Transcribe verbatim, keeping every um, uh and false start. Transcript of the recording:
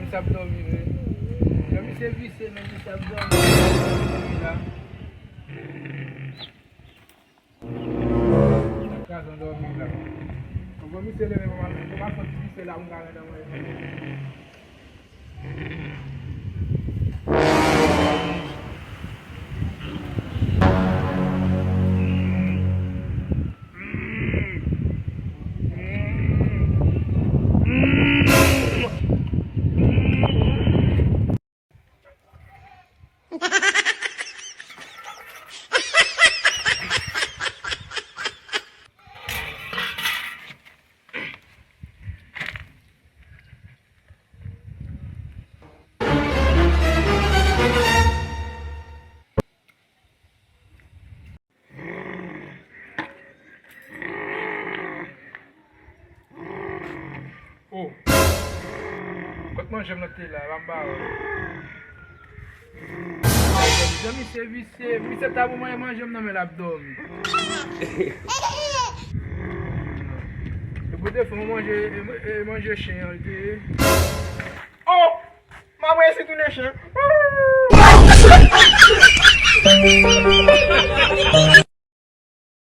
Misye ap dòmi vre. Jan misye visye, men misye ap dòmi. Dòmi la. Sa kraze yon dòmi la. Bon, misye leve, bon, bon, bon, misye la, m ka rele mwen. Oh. Kot manje m nan te la, la m ba ou. Jan misye visye, misye ta pou mwen manje m nan men l ap dòmi. E pou te fè manje, e, e manje chen an, li te ye. Oh! M ap resi tounen chen.